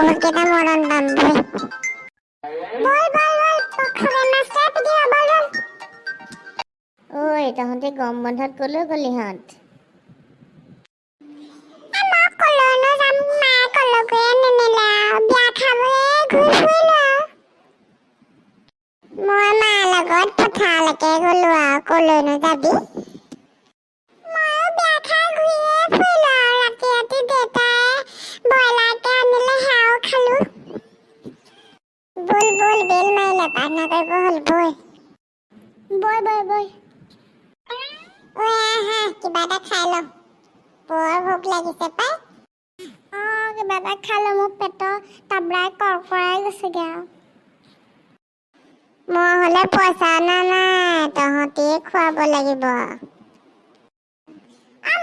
বহুত কেইটা মৰণ পাম। বৈ বল বল বল, তোক খগেন মাষ্টৰে পিটিব, বল বল। ঐ, তহঁতে গৰম বন্ধত ক'লৈ গ'লিহঁত? মই ক'লৈনো যাম, মায়ে ক'লৈকোৱে নিনিলে আৰু, বিয়া খাবলৈ ঘূৰি ফুৰিলো আৰু। মই মাৰ লগত পথাৰলৈকে গ'লো আৰু, ক'লৈনো যাবি? ময়ো বিয়া খাই ঘূৰিয়ে ফুৰিলো আৰু। ৰাতি ৰাতি দেউতাই ব্ৰইলাৰকে আনিলে, সেয়াও খালো। ব'ল ব'ল, বেল মাৰিলে, প্ৰাৰ্থনা কৰিব হ'ল, ব'ল। বৈ বৈ বৈ। ঐ, আহা, কিবা এটা খাই লওঁ, বৰ ভোক লাগিছে পাই। অঁ, কিবা এটা খালো, মোৰ পেটৰ তাবৰাই কৰকৰাই গৈছেগে আৰু। মই হ'লে পইচা অনা নাই, তহঁতিয়ে খুৱাব লাগিব।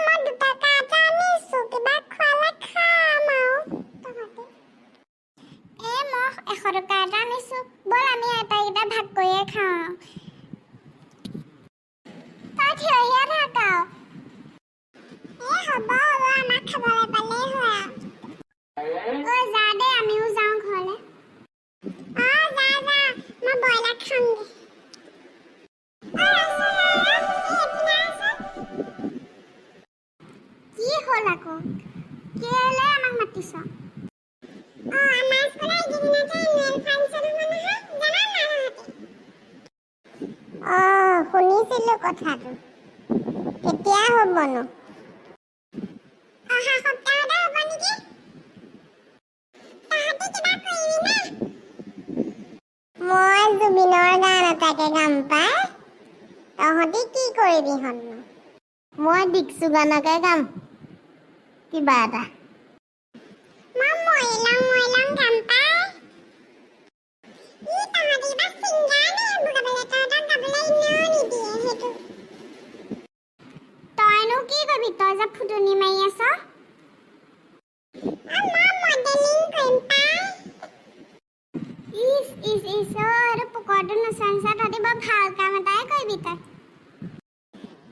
মই 2 টকা এটা আনিছো, কিবা খোৱালে খাম আৰু তহঁতি। এই মই 100 টকা এটা আনিছোঁ, ব'ল আমি আটাইকেইটা ভাগ কৰিয়ে খাওঁ আৰু। তই থিয়হিয়ে থাক আৰু। এই হ'ব হ'ব, আমাক খাবলৈ পালেই হয় আৰু। ঐ, যা দেই, আমিও যাওঁ ঘৰলৈ। অ, যা যা, মই ব্ৰইলাৰ খামগে। ঐ, ৰচোন, ৰ, ৰ, এই এইপিনে আহচোন। কি হ'ল আকৌ? কেলে আমাক মাতিছ? অ, আমাৰ স্কুলত এইকেইদিনতে এনুৱেল ফাংচন হ'ব নহয়, জান নাই তহঁতি? অ, শুনিছিলো কথাটো। কেতিয়া হ'বনো? অহা সপ্তাহতে হ'ব নেকি? তহঁতি কিবা কৰিবি নে? মই জুবিনৰ গান এটাকে গাম পাই। তহঁতি কি কৰিবি হতনো? মই দিকচু গানকে গাম কিবা এটা। মই মৰিলং মৰিলং গাম পাই। ই তহঁতি কিবা ছিংগাৰ নে সেইবোৰ গাবলৈ? তহঁতক গাবলৈ এনেও নিদিয়ে সেইটো। তইনো কি কৰিবি, তই যে ফুটনি মাৰি আছ? মই মডেলিং কৰিম পাই। ইচ ইচ ইচ, অ, এইটো পোকৰটো নচা নিচা, তহঁতি বৰ ভাল কাম এটাই কৰিবি তই।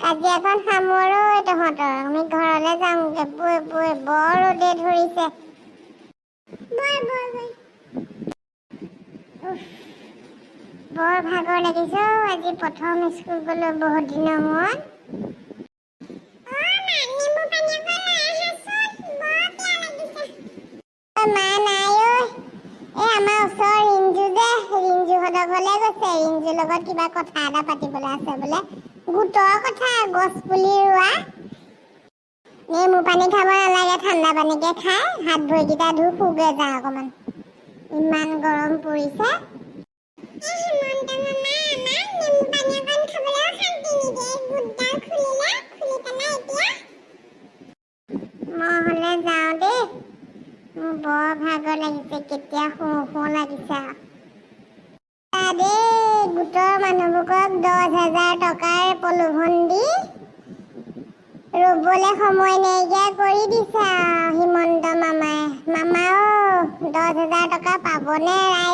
কাজিয়াখন সামৰো তহঁতৰ, আমি ঘৰলৈ যাওঁগে। বৈ বৈ, বৰ ৰ'দে ধৰিছে। বৈ বৈ বৈ। উফ, বৰ ভাগৰ লাগিছে অ', আজি প্ৰথম স্কুল গ'লো বহুত দিনৰ মূৰত। অ মা, নেমু পানী অকণ লৈ আহাচোন, বৰ পিয়াহ লাগিছে। অ, মা নাই ঐ। এই আমাৰ ওচৰৰ ৰিঞ্জু যে, ৰিঞ্জুহঁতৰ ঘৰলৈ গৈছে। ৰিঞ্জুৰ লগত কিবা কথা এটা পাতিবলৈ আছে বোলে, গোটৰ কথা, গছ পুলি ৰোৱা। নেমু পানী খাব নালাগে, ঠাণ্ডা পানীকে খাই হাত ভৰিকেইটা ধুই শুগে যা অকণমান, ইমান গৰম পৰিছে। হিমন্ত মামাই আমাক নেমু পানী অকণ খাবলৈও শান্তি নিদিয়ে। গোটডাল খুলিলে, খুলি পেলাই এতিয়া। মই হ'লে যাওঁ দেই, মোৰ বৰ ভাগৰ লাগিছে, কেতিয়া শুওঁ শুওঁ লাগিছে আৰু। দেই, গোটৰ মানুহবোৰক 10,000 টকাৰ প্ৰলোভন দি ৰুবলৈ সময় নাইকিয়া কৰি দিছে আৰু হিমন্ত মামাই। মামা অ, 10,000 টকা পাবনে ৰাইজে?